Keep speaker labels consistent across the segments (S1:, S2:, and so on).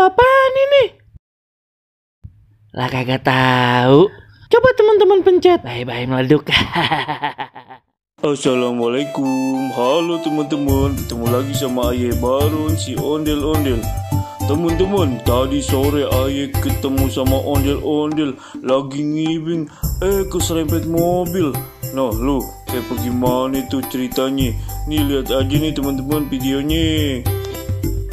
S1: apaan ini? Lah kagak tahu. Coba teman-teman pencet. Bye-bye meleduk.
S2: Assalamualaikum, halo teman-teman, ketemu lagi sama Aye Baron si ondel-ondel. Teman-teman, tadi sore Aye ketemu sama ondel-ondel lagi ngibing, keserempet mobil. Nah lu, kayak bagaimana itu ceritanya? Nih lihat aja nih teman-teman videonya.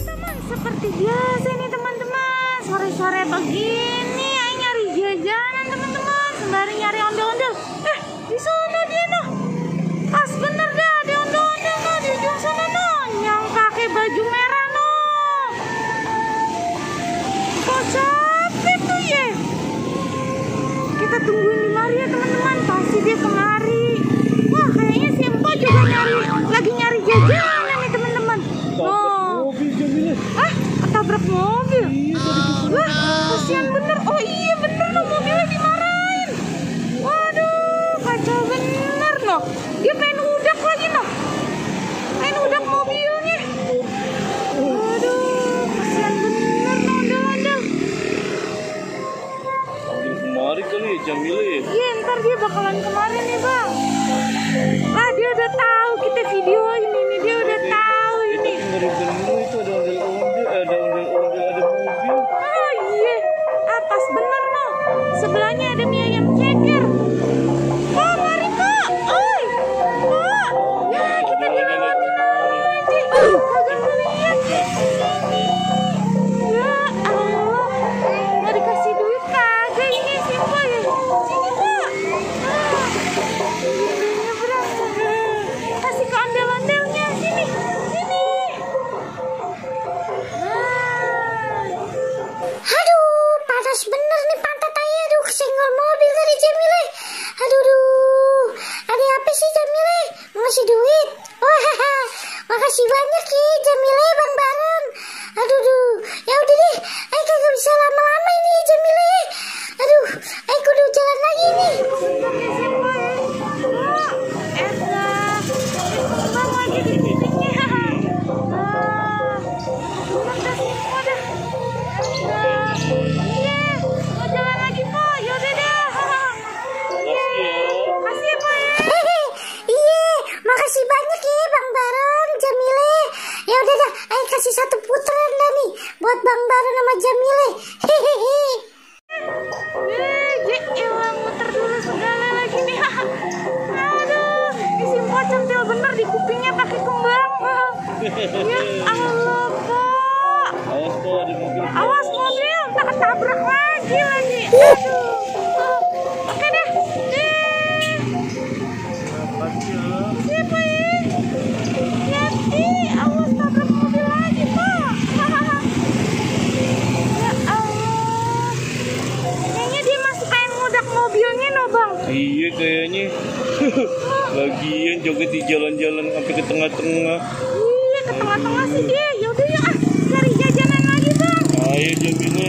S3: Teman, seperti biasa nih teman-teman, sore-sore begini Aye nyari jajanan teman-teman, sembari nyari ondel-ondel. Di sana dia noh. Pas bener dah, ada ondel-ondel noh di ujung sana noh, yang pakai baju merah noh. Kok capek tuh ye? Kita tungguin di mari ya teman-teman, pasti dia kemari. Wah kayaknya si Empo juga lagi nyari jajanan nih teman-teman. Oh, ketabrak mobil. Wah kasihan bener. Oh iya bener loh, mobilnya dimarahin. Waduh kacau bener loh. Dia pengen udak lagi noh. Pengen udak mobilnya. Waduh kasihan bener noh ondel-ondel.
S2: Kemari kali ya Jamile ya?
S3: Iya ntar dia bakalan kemarin nih bang. Ah dia udah tahu kita video ini nih, dia udah tahu ini.
S2: Bener-bener itu ada ondel-ondel, ada mobil.
S3: Ah iya, pas bener noh. Sebelahnya ada mie ayam ceker. Pak, mari pak. Oi, pak. Ya kita dilewatin aja. Kagak ngeliat di sini. Ya Allah, nggak dikasih duit kagak ini siapa ya? Sini pak. Nyebrang. Kasih ke ondel-ondelnya sini, sini. Aduh, panas bener nih pantat Aye. Aduh, kesenggol mobil tadi Jamile. Aduh. Ada apa sih Jamile? Ngasih duit? Oh, makasih banyak ya Jamile, Bang Baron. Aduh. Ya udah deh, Aye kagak bisa lama-lama ini Jamile. Aduh, Aye kudu jalan lagi nih. Bang lagi di titiknya. Iya, mau jalan lagi Pak. Yaudah dah. Makasih ya Pak ya. Iya, makasih banyak ya Bang Baron, Jamile. Ya udah dah, Ayo kasih satu putaran dah nih buat Bang Baron sama Jamile. Hehehe. Elah muter dulu segala lagi nih. Aduh, isi Simpo centil bener di kupingnya pakai kembang. Ya Allah Pak.
S2: Awas kok ada mobil.
S3: Awas mobil, tak ketabrak lagi. Aduh. Oke deh. Siapa ya? Hati, awas tabrak mobil lagi Pak. Ya Allah. Kayaknya dia masih pengen ngudak mobilnya no Bang.
S2: Iya kayaknya. Lagian joget di jalan-jalan sampai ke tengah-tengah.
S3: Iya ke tengah-tengah sih dia. Yaudah ya cari jajanan lagi Bang.
S2: Ayo Jamile.